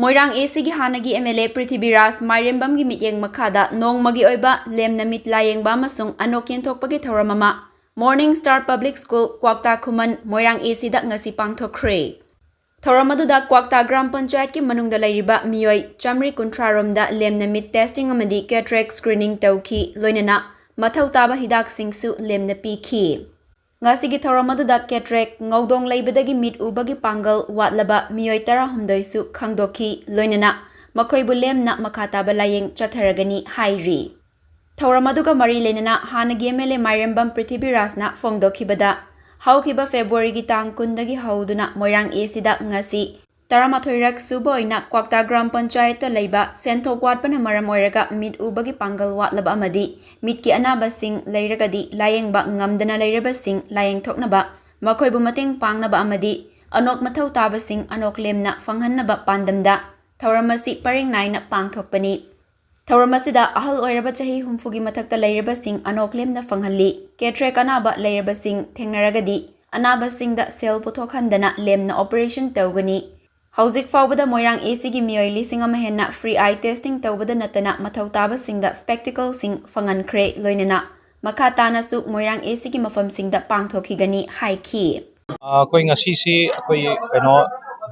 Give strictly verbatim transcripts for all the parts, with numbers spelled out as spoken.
ꯃꯣꯏꯔꯥꯡ ꯑꯦ ꯁꯤꯒꯤ ꯍꯥꯟꯅꯒꯤ M L A Prithviraj ꯃꯥꯏꯔꯦꯝꯕꯝꯒꯤ ꯃꯤꯠꯌꯦꯡ ꯃꯈꯥꯗ ꯅꯣꯡꯃꯒꯤ ꯑꯣꯏꯕ ꯂꯦꯝꯅ ꯃꯤꯠ ꯂꯥꯌꯦꯡꯕ ꯑꯃꯁꯨꯡ ꯑꯅꯣꯛ ꯌꯦꯟꯊꯣꯛꯄꯒꯤ ꯊꯧꯔꯝ ꯑꯃ ꯃꯣꯔꯅꯤꯡ ꯁ꯭ꯇꯥꯔ ꯄꯕ꯭ꯂꯤꯛ ꯁ꯭ꯀꯨꯜ, ꯀ꯭ꯋꯥꯛꯇꯥ ꯈꯨꯃꯟ, ꯃꯣꯏꯔꯥꯡ ꯑꯦ ꯁꯤꯗ ꯉꯁꯤ ꯄꯥꯡꯊꯣꯛꯈ꯭ꯔꯦ꯫ ꯊꯧꯔꯝ ꯑꯗꯨꯗ ꯀ꯭ꯋꯥꯛꯇꯥ ꯒ꯭ꯔꯥꯝ ꯄꯟꯆꯥꯌꯠꯀꯤ ꯃꯅꯨꯡꯗ ꯂꯩꯔꯤꯕ ꯃꯤꯑꯣꯏ ꯆꯥꯃꯔꯤ ꯀꯨꯟꯊ꯭ꯔꯥ ꯔꯣꯝꯗ ꯂꯦꯝꯅ ꯃꯤꯠ ꯇꯦꯁꯇꯤꯡ ꯑꯃꯗꯤ ꯀꯦꯇꯔꯦꯛ ꯁ꯭ꯀ꯭ꯔꯤꯅꯤꯡ ꯇꯧꯈꯤ, ꯂꯣꯏꯅꯅ ꯃꯊꯧ ꯇꯥꯕ ꯍꯤꯗꯥꯛꯁꯤꯡꯁꯨ ꯂꯦꯝꯅ ꯄꯤꯈꯤ꯫ ꯉꯁꯤꯒꯤ ꯊꯧꯔꯝ ꯑꯗꯨꯗ ꯀꯦꯇꯔꯦꯛ, ꯉꯧꯗꯣꯡ ꯂꯩꯕꯗꯒꯤ ꯃꯤꯠ ꯎꯕꯒꯤ ꯄꯥꯡꯒꯜ ꯋꯥꯠꯂꯕ ꯃꯤꯑꯣꯏ ꯇꯔꯥꯍꯨꯝꯗꯣꯏꯁꯨ ꯈꯪꯗꯣꯛꯈꯤ, ꯂꯣꯏꯅꯅ ꯃꯈꯣꯏꯕꯨ ꯂꯦꯝꯅ ꯃꯈꯥ ꯇꯥꯕ ꯂꯥꯌꯦꯡ ꯆꯠꯊꯔꯒꯅꯤ ꯍꯥꯏꯔꯤ꯫ ꯊꯧꯔꯝ ꯑꯗꯨꯒ ꯃꯔꯤ ꯂꯩꯅꯅ ꯍꯥꯟꯅꯒꯤ ꯑꯦꯝ ꯑꯦꯜ ꯑꯦ ꯃꯥꯏꯔꯦꯝꯕꯝ ꯄ꯭ꯔꯤꯊꯤꯕꯤꯔꯥꯖꯅ ꯐꯣꯡꯗꯣꯛꯈꯤꯕꯗ, ꯍꯧꯈꯤꯕ ꯐꯦꯕ꯭ꯔꯨꯋꯥꯔꯤꯒꯤ ꯇꯥꯡ ꯀꯨꯟꯗꯒꯤ ꯍꯧꯗꯨꯅ ꯃꯣꯏꯔꯥꯡ ꯑꯦ ꯁꯤꯗ ꯉꯁꯤ ꯇꯔꯥꯃꯥꯊꯣꯏꯔꯛ ꯁꯨꯕ ꯑꯣꯏꯅ ꯀ꯭ꯋꯥꯛꯇꯥ ꯒ꯭ꯔꯥꯝ ꯄꯟꯆꯥꯌꯠꯇ ꯂꯩꯕ ꯁꯦꯟꯊꯣꯛ ꯋꯥꯠꯄꯅ ꯃꯔꯝ ꯑꯣꯏꯔꯒ ꯃꯤꯠ ꯎꯕꯒꯤ ꯄꯥꯡꯒꯜ ꯋꯥꯠꯂꯕ ꯑꯃꯗꯤ ꯃꯤꯠꯀꯤ ꯑꯅꯥꯕꯁꯤꯡ ꯂꯩꯔꯒꯗꯤ ꯂꯥꯌꯦꯡꯕ ꯉꯝꯗꯅ ꯂꯩꯔꯕꯁꯤꯡ ꯂꯥꯌꯦꯡꯊꯣꯛꯅꯕ, ꯃꯈꯣꯏꯕꯨ ꯃꯇꯦꯡ ꯄꯥꯡꯅꯕ ꯑꯃꯗꯤ ꯑꯅꯣꯛ ꯃꯊꯧ ꯇꯥꯕꯁꯤꯡ ꯑꯅꯣꯛ ꯂꯦꯝꯅ ꯐꯪꯍꯟꯅꯕ ꯄꯥꯟꯗꯝꯗ ꯊꯧꯔꯝ ꯑꯁꯤ ꯄꯔꯦꯡ ꯅꯥꯏꯅ ꯄꯥꯡꯊꯣꯛꯄꯅꯤ꯫ ꯊꯧꯔꯝ ꯑꯁꯤꯗ ꯑꯍꯜ ꯑꯣꯏꯔꯕ ꯆꯍꯤ ꯍꯨꯝꯐꯨꯒꯤ ꯃꯊꯛꯇ ꯂꯩꯔꯕꯁꯤꯡ ꯑꯅꯣꯛ ꯂꯦꯝꯅ ꯐꯪꯍꯜꯂꯤ꯫ ꯀꯦꯇꯔꯦꯛ ꯑꯅꯥꯕ ꯂꯩꯔꯕꯁꯤꯡ ꯊꯦꯡꯅꯔꯒꯗꯤ ꯑꯅꯥꯕꯁꯤꯡꯗ ꯁꯦꯜ ꯄꯨꯊꯣꯛꯍꯟꯗꯅ ꯂꯦꯝꯅ ꯑꯣꯄꯔꯦꯁꯟ ꯇꯧꯒꯅꯤ꯫ ꯍꯧꯖꯤꯛ ꯐꯥꯎꯕꯗ ꯃꯣꯏꯔꯥꯡ ꯑꯦ ꯁꯤꯒꯤ ꯃꯤꯑꯣꯏ ꯂꯤꯁꯤꯡ ꯑꯃ ꯍꯦꯟꯅ ꯐ꯭ꯔꯤ ꯑꯥꯏ ꯇꯦꯁꯇꯤꯡ ꯇꯧꯕꯗ ꯅꯠꯇꯅ ꯃꯊꯧ ꯇꯥꯕꯁꯤꯡꯗ ꯁ꯭ꯄꯦꯛꯇꯤꯀꯜꯁꯤꯡ ꯐꯪꯍꯟꯈ꯭ꯔꯦ, ꯂꯣꯏꯅꯅ ꯃꯈꯥ ꯇꯥꯅꯁꯨ ꯃꯣꯏꯔꯥꯡ ꯑꯦ ꯁꯤꯒꯤ ꯃꯐꯝꯁꯤꯡꯗ ꯄꯥꯡꯊꯣꯛꯈꯤꯒꯅꯤ ꯍꯥꯏꯈꯤ꯫ ꯑꯩꯈꯣꯏ ꯉꯁꯤꯁꯤ ꯑꯩꯈꯣꯏ ꯀꯩꯅꯣ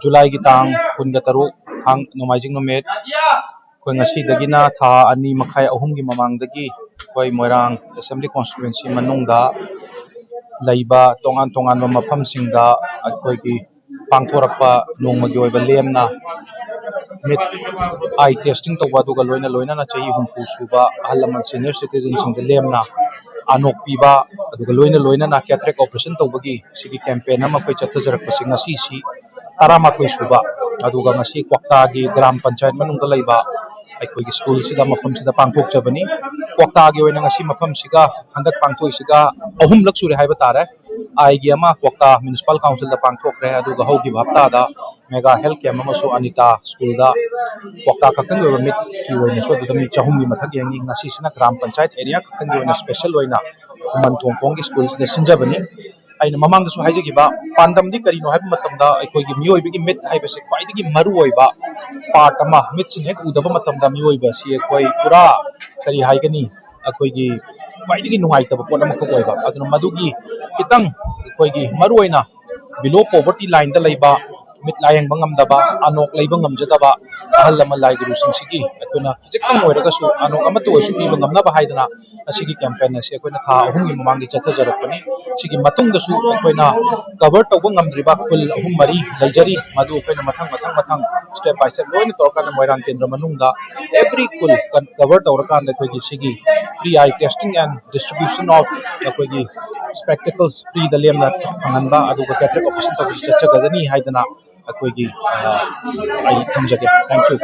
ꯖꯨꯂꯥꯏꯒꯤ ꯇꯥꯡ ꯀꯨꯟꯒ ꯇꯔꯨꯛ, ꯊꯥꯡ ꯅꯣꯡꯃꯥꯏꯖꯤꯡ ꯅꯨꯃꯤꯠ, ꯑꯩꯈꯣꯏ ꯉꯁꯤꯗꯒꯤꯅ ꯊꯥ ꯑꯅꯤ ꯃꯈꯥꯏ ꯑꯍꯨꯝꯒꯤ ꯃꯃꯥꯡꯗꯒꯤ ꯑꯩꯈꯣꯏ ꯃꯣꯏꯔꯥꯡ ꯑꯦꯁꯦꯝꯕ꯭ꯂꯤ ꯀꯣꯟꯁꯇꯤꯇ꯭ꯋꯦꯟꯁꯤ ꯃꯅꯨꯡꯗ ꯂꯩꯕ ꯇꯣꯉꯥꯟ ꯇꯣꯉꯥꯟꯕ ꯃꯐꯝꯁꯤꯡꯗ ꯑꯩꯈꯣꯏꯒꯤ ꯄꯥꯡꯊꯣꯔꯛꯄ ꯅꯣꯡꯃꯒꯤ ꯑꯣꯏꯕ ꯂꯦꯝꯅ ꯃꯤꯠ ꯑꯥꯏ ꯇꯦꯁꯇꯤꯡ ꯇꯧꯕ, ꯑꯗꯨꯒ ꯂꯣꯏꯅ ꯂꯣꯏꯅꯅ ꯆꯍꯤ ꯍꯨꯝꯐꯨ ꯁꯨꯕ ꯑꯍꯜ ꯂꯃꯟ, ꯁꯤꯅꯤꯌꯔ ꯁꯤꯇꯤꯖꯟꯁꯤꯡꯗ ꯂꯦꯝꯅ ꯑꯅꯣꯛ ꯄꯤꯕ, ꯑꯗꯨꯒ ꯂꯣꯏꯅ ꯂꯣꯏꯅꯅ ꯀꯦꯇꯔꯦꯛ ꯑꯣꯄꯔꯦꯁꯟ ꯇꯧꯕꯒꯤ ꯁꯤꯒꯤ ꯀꯦꯝꯄꯦꯟ ꯑꯃ ꯑꯩꯈꯣꯏ ꯆꯠꯊꯖꯔꯛꯄꯁꯦ ꯉꯁꯤꯁꯤ ꯇꯔꯥꯃꯥꯊꯣꯏ ꯁꯨꯕ, ꯑꯗꯨꯒ ꯉꯁꯤ ꯀ꯭ꯋꯥꯛꯇꯥꯒꯤ ꯒ꯭ꯔꯥꯝ ꯄꯟꯆꯥꯌꯠ ꯃꯅꯨꯡꯗ ꯂꯩꯕ ꯑꯩꯈꯣꯏꯒꯤ ꯁ꯭ꯀꯨꯜꯁꯤꯗ, ꯃꯐꯝꯁꯤꯗ ꯄꯥꯡꯊꯣꯛꯆꯕꯅꯤ꯫ ꯀ꯭ꯋꯥꯛꯇꯥꯒꯤ ꯑꯣꯏꯅ ꯉꯁꯤ ꯃꯐꯝꯁꯤꯒ ꯍꯟꯗꯛ ꯄꯥꯡꯊꯣꯛꯏꯁꯤꯒ ꯑꯍꯨꯝꯂꯛ ꯁꯨꯔꯦ ꯍꯥꯏꯕ ꯇꯥꯔꯦ꯫ ꯑꯥꯏꯒꯤ ꯑꯃ ꯀ꯭ꯋꯥꯛꯇꯥ ꯃ꯭ꯌꯨꯅꯤꯁꯤꯄꯥꯜ ꯀꯥꯎꯟꯁꯤꯜꯗ ꯄꯥꯡꯊꯣꯛꯈ꯭ꯔꯦ, ꯑꯗꯨꯒ ꯍꯧꯈꯤꯕ ꯍꯞꯇꯥꯗ ꯃꯦꯒꯥ ꯍꯦꯜꯊ ꯀꯦꯝꯞ ꯑꯃꯁꯨ ꯑꯅꯤꯇꯥ ꯁ꯭ꯀꯨꯜꯗ ꯀ꯭ꯋꯥꯛꯇꯥ ꯈꯛꯇꯪꯒꯤ ꯑꯣꯏꯕ ꯃꯤꯠꯀꯤ ꯑꯣꯏꯅꯁꯨ ꯑꯗꯨꯗ ꯃꯤ ꯆꯍꯨꯝꯒꯤ ꯃꯊꯛ ꯌꯦꯡꯉꯤ꯫ ꯉꯁꯤꯁꯤꯅ ꯒ꯭ꯔꯥꯝ ꯄꯟꯆꯥꯌꯠ ꯑꯦꯔꯤꯌꯥ ꯈꯛꯇꯪꯒꯤ ꯑꯣꯏꯅ ꯁ꯭ꯄꯦꯁꯦꯜ ꯑꯣꯏꯅ ꯈꯨꯃꯟ ꯊꯣꯡꯈꯣꯡꯒꯤ ꯁ꯭ꯀꯨꯜꯁꯤꯗ ꯁꯤꯟꯖꯕꯅꯤ꯫ ꯑꯩꯅ ꯃꯃꯥꯡꯗꯁꯨ ꯍꯥꯏꯖꯈꯤꯕ, ꯄꯥꯟꯗꯝꯗꯤ ꯀꯔꯤꯅꯣ ꯍꯥꯏꯕ ꯃꯇꯝꯗ, ꯑꯩꯈꯣꯏꯒꯤ ꯃꯤꯑꯣꯏꯕꯒꯤ ꯃꯤꯠ ꯍꯥꯏꯕꯁꯤ ꯈ꯭ꯋꯥꯏꯗꯒꯤ ꯃꯔꯨꯑꯣꯏꯕ ꯄꯥꯔꯠ ꯑꯃ, ꯃꯤꯠꯁꯤꯅ ꯍꯦꯛ ꯎꯗꯕ ꯃꯇꯝꯗ ꯃꯤꯑꯣꯏꯕ ꯑꯁꯤ ꯑꯩꯈꯣꯏ ꯄꯨꯔꯥ, ꯀꯔꯤ ꯍꯥꯏꯒꯅꯤ, ꯑꯩꯈꯣꯏꯒꯤ ꯈ꯭ꯋꯥꯏꯗꯒꯤ ꯅꯨꯡꯉꯥꯏꯇꯕ ꯄꯣꯠ ꯑꯃꯈꯛ ꯑꯣꯏꯕ꯫ ꯑꯗꯨꯅ ꯃꯗꯨꯒꯤ ꯈꯤꯇꯪ ꯑꯩꯈꯣꯏꯒꯤ ꯃꯔꯨꯑꯣꯏꯅ ꯕꯤꯂꯣ ꯄꯣꯚꯔꯇꯤ ꯂꯥꯏꯟꯗ ꯂꯩꯕ, ꯃꯤꯠ ꯂꯥꯌꯦꯡꯕ ꯉꯝꯗꯕ, ꯑꯅꯣꯛ ꯂꯩꯕ ꯉꯝꯖꯗꯕ ꯑꯍꯜ ꯂꯃꯟ ꯂꯥꯏ ꯒꯨꯔꯨꯁꯤꯡꯁꯤꯒꯤ ꯑꯩꯈꯣꯏꯅ ꯈꯤꯖꯤꯛꯇꯪ ꯑꯣꯏꯔꯒꯁꯨ ꯑꯅꯣꯛ ꯑꯃꯠꯇ ꯑꯣꯏꯔꯁꯨ ꯄꯤꯕ ꯉꯝꯅꯕ ꯍꯥꯏꯗꯅ ꯑꯁꯤꯒꯤ ꯀꯦꯝꯄꯦꯟ ꯑꯁꯤ ꯑꯩꯈꯣꯏꯅ ꯊꯥ ꯑꯍꯨꯝꯒꯤ ꯃꯃꯥꯡꯗ ꯆꯠꯊꯖꯔꯛꯄꯅꯤ꯫ ꯁꯤꯒꯤ ꯃꯇꯨꯡꯗꯁꯨ ꯑꯩꯈꯣꯏꯅ ꯀꯚꯔ ꯇꯧꯕ ꯉꯝꯗ꯭ꯔꯤꯕ ꯈꯨꯜ ꯑꯍꯨꯝ ꯃꯔꯤ ꯂꯩꯖꯔꯤ, ꯃꯗꯨ ꯑꯩꯈꯣꯏꯅ ꯃꯊꯪ ꯃꯊꯪ ꯃꯊꯪ ꯁ꯭ꯇꯦꯞ ꯕꯥꯏ ꯁ꯭ꯇꯦꯞ ꯂꯣꯏꯅ ꯇꯧꯔꯀꯥꯟꯗ ꯃꯣꯏꯔꯥꯡ ꯀꯦꯟꯗ꯭ꯔ ꯃꯅꯨꯡꯗ ꯑꯦꯚ꯭ꯔꯤ ꯈꯨꯜ ꯀꯟ-, ꯀꯚꯔ ꯇꯧꯔꯀꯥꯟꯗ ꯑꯩꯈꯣꯏꯒꯤ ꯁꯤꯒꯤ free eye testing and distribution of ꯑꯩꯈꯣꯏꯒꯤ spectacles ꯐ꯭ꯔꯤꯗ ꯂꯦꯝꯅ ꯐꯪꯍꯟꯕ, ꯑꯗꯨꯒ ꯀꯦꯇꯔꯦꯛ ꯑꯣꯄꯔꯦꯁꯟ ꯇꯧꯕꯁꯨ ꯆꯠꯆꯒꯗꯅꯤ ꯍꯥꯏꯗꯅ ꯑꯩꯈꯣꯏꯒꯤ, ꯑ, ꯑꯩ ꯊꯝꯖꯒꯦ꯫ Thank you꯫